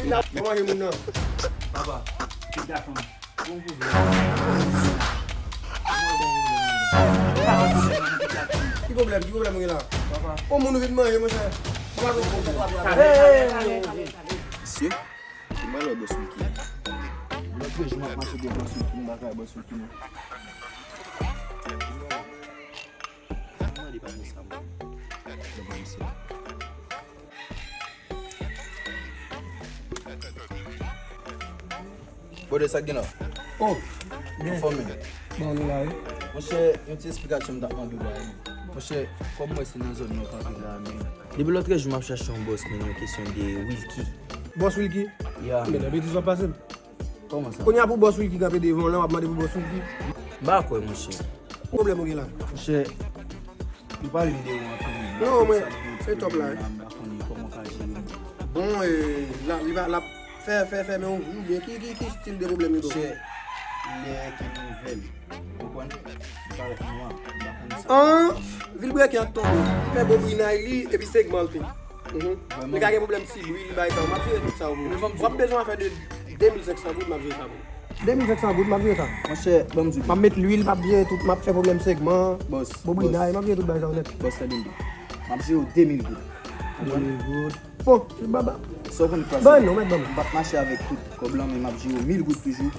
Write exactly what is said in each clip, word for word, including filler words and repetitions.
Bon manje moun nan. Papa, ti gason. Ki pwoblèm? Ki pwoblèm ou gen la? Yon moun ou vin manje, monchè. Mesye, ki malè bòs Wilky? Lòt jou m ap mache de bòs Wilky, m pa ka bòs Wilky non. Mwen li pa gen sa, mwen. Mwen pa gen sa. Bwodè, sa k gen la? Oh, byen. Anfòm, men. Bon, nou la, wi. Monchè, yon ti esplikasyon m t ap mande w la, wi. Monchè, kòm mwen se nan zòn nan w kanpe la, men. Depi lòtrejou m ap chache yon bòs, men, nan kesyon de Wilky. Bòs Wilky? Ya. Men nan betiz w ap pase m. Kòman sa? Kounye a pou bòs Wilky kanpe devan w la, w ap mande pou bòs Wilky? M pa kwè, monchè. Pwoblèm ou gen la? Monchè, nou pale m de ou anpil. Non, mwen, se top la, wi. M pa konnen kòman w ka jere m. Bon, e, la, li va, l ap fè, fè, fè, men ou, ou byen, ki, ki, ki stil de pwoblèm li ba w? Monchè, lè ke nouvèl, ou konprann? Li parèt nwa, m pa konn sa. An, vilbreken ap tonbe, fè bobrinay li, epi segmante. Mhm. Li ka gen pwoblèm si lwil, bagay sa yo. M ap jere tout sa, ou. W ap bezwen afè de de mil senk san goud, m ap jere sa pou ou. De mil senk san goud, m ap jere sa. Monchè, ban m di w. M ap met lwil, m ap jere tout, m ap fè pwoblèm segman, bòs, bobrinay, m ap jere tout bagay sa yo nèt. Bòs, tande m byen. M ap jere w de mil goud. De mil goud. Bon, se baba. Sa w konn pase? Ban non, mèt ban m. M p ap mache avèk tout kòb lan, men m ap jere w mil goud toujou.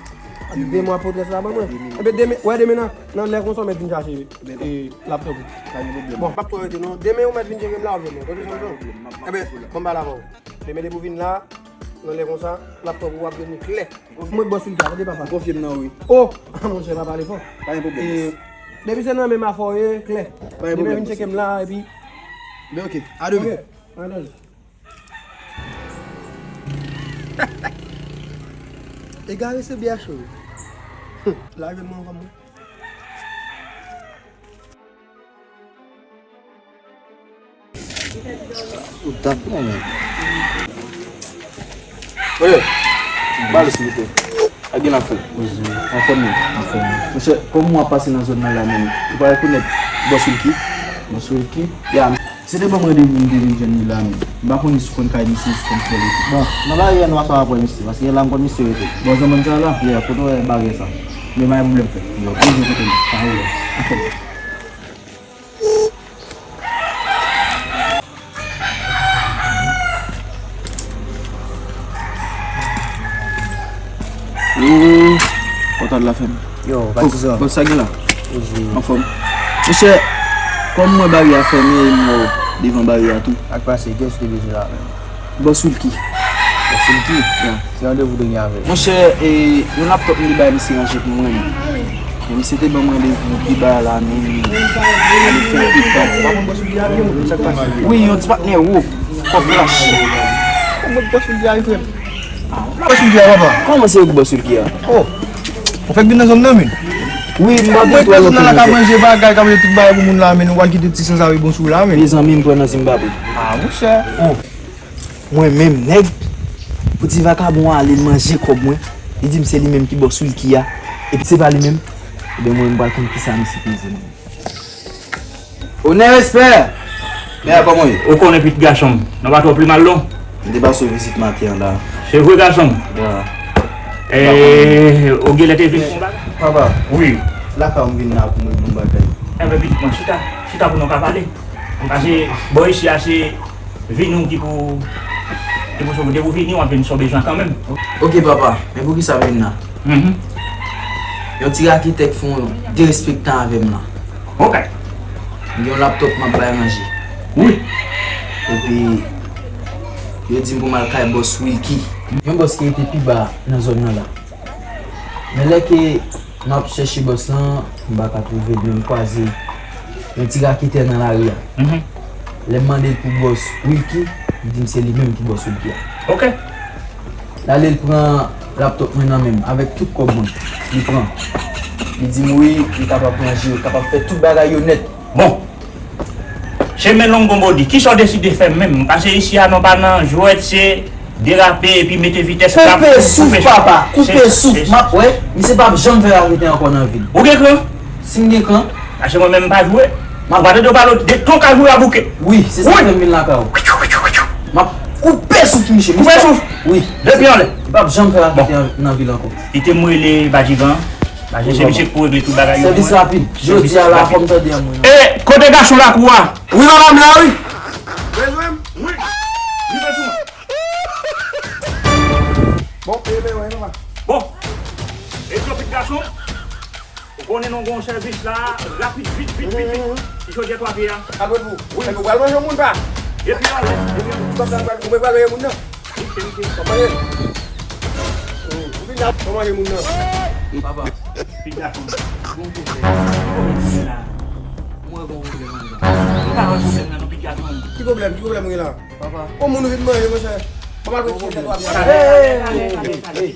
De mwa pou tres la, ban mwen. Ebyen, demen, wè, demen nan, nan lè konsa, w mèt vin chache, e, laptop ou. Pa gen pwoblèm. Bon, m p ap twò rete non. Demen, ou mèt vin tcheke m la, w ap jwenn mwen. Tande sa m di w? Ebyen, bon, m pale avè w. Demen, depi w vin la, nan lè konsa, laptop ou ap vini klè. Mwen bòs Wilky, tande papa. Konfye m nan ou, wi. Oh! Monchè, pa pale fò. Pa gen pwoblèm. E, depi se nan men m afè w ye, klè. Pa gen pwoblèm. Demen vin tcheke m la, epi. Men oke, a demen. Oke, antann. Egare se B H O. Lage mwen ankò mwen. Ou tap non, men. Oye, bal silvouplè. A gen afè. Anfòm, men. Anfòm. Monchè, kòm mwen ap pase nan zòn nan la, men, ou pa rekonèt bòs Wilky? Bòs Wilky? Ya. Se te ban m randevou m te vin jwenn li la, men. M pa konnen si w konn kay misye, si w konn fè l epi. Bon, nan lari a nou a sa apre misye, paske la m konn misye rete. Bò zanmann sa la? Yeah, kote w wè baryè sa? Men pa gen pwoblèm, frè. Yo, toujou kote m. Pa gen pwoblèm. Anfòm. Ooh, kontan de la fèm. Yo, patizan. Bon, sa gen la? Anfòm. Monchè, kòm mwen baryè a fèmen, m wè w devan baryè a tou. Ak pase, kiyès ou te bezwen la menm? Bòs Wilky. Bòs Wilky? Ya. Se randevou w te gen avè l? Monchè, e, yon laptop m te bay misye ranje pou mwen. Men misye te ban m randevou pi ba la, men. Wi, yon ti patnè wo. Kòb flash. Kòman bòs Wilky a, frè m? Bòs Wilky a, papa. Kòman se ou ki bòs Wilky a? Oh. Ou fèk vin nan zòn nan, men. Wi, m pa vin twò lontan, men. Nan la ka manje bagay, ka manje tout bagay pou moun la, men. Ou pral kite ti sanzave bon sou la, men. Mezanmi, m pran nan si m pa pran. Ah, monchè. Oh. Mwen menm, nèg, pou ti vakabon ale manje kòb mwen, li di m se li menm ki bòs Wilky a, epi se pa li menm, ebyen mwen menm m pral konn kisa misye peze mwen. Onè, respè! Men a kòman w ye? Ou konnen pitit gason m, nou pa twò pi mal non. M te pase w vizit maten an la. Se vre gason m? Ya. E, ou genlè te vin pou yon bagay? Papa, wi, lakay ou m vin la pou mwen pou yon bagay. Enben pitit mwen, chita, chita pou nou ka pale. Paske bò isi a se vini w ki pou, ki pou sove. Depi w vini, w ap vin sa w bezwen kanmenm. Oke, papa, men poukisa m vin la? Mhm. Yon ti raketè k fè yon derespektan avè m la. Oke. M gen yon laptop m ap bay ranje. Wi. Epi, yo di m pou m al kay bòs Wilky. Yon bòs ki rete pi ba nan zòn nan la. Men lè ke m ap chèche bòs lan, m pa ka twouve l, men m kwaze yon ti raketè nan lari a. Mhm. Lè m mande l pou bòs Wilky, li di m se li menm ki bòs Wilky a. Oke. L ale, l pran laptop mwen nan men m, avèk tout kòb mwen. Li pran. Li di m wi, li kapab ranje, li kapab fè tout bagay yo nèt. Bon. Chemin long comme on dit. Kisa w deside fè menm? Paske isi a nou pa nan jwèt, se derape epi mete vitès. Koupe souf, papa. Koupe souf. M ap wè, misye p ap janm fè raketè ankò nan vi l. Ou gen kran? Si m gen kran. Paske mwen menm m pa jwe. M ap... Ou pa tande yo pale de ton ka jwe a bouke. Wi, se sa k fè m vin lakay ou. M ap koupe Koupe souf misye. Koupe souf. Wi. Depi anlè. Li p ap janm fè afè nan vil ankò. Kite m rele Badjigan. Badjigan se misye ki pou regle tout bagay yo. Sèvis rapid. Jodi a la fò m tande an mwen. E kote gason lakou a? Wi, papa m la, wi. Bezwen m? Wi. Li bezwen. Bon, e ben, wè, papa. Bon. E Jopit gason. Ou konnen nou gon sèvis la, rapid, vit, vit, vit, vit. Ki jodi a twa pye a. Al wè pou. Wi. Epi ou pral manje moun pa. Epi anlè, epi anlè. Ou pa pral, ou pral manje moun nan. Wi, se li, se li. Ou manje. Ou vin la, ou manje moun nan. Papa, piga konn. Gon pwoblèm. Gon pwoblèm la. Mwen gon pwoblèm andan. Ou pa wè pwoblèm nan, non, piga konn. Ki pwoblèm? Ki pwoblèm ou gen la? Papa. Yon moun ou vin manje, monchè. Papa, vin fè twa pye. Hey, hey, hey, hey.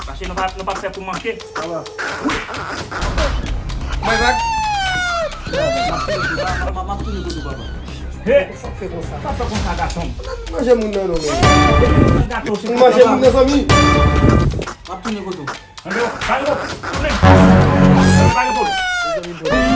Paske nou pa, nou pa fè pou manke. Papa. Mwen bak. M ap tounen kote w, papa. Hey! Sa k fè konsa? Sa fè konsa, gason. Manje moun nan, non, men. Gato, se manje moun nan, zanmi. M ap tounen kote w. Andewo, pa gen pwoblèm. Pa gen pwoblèm.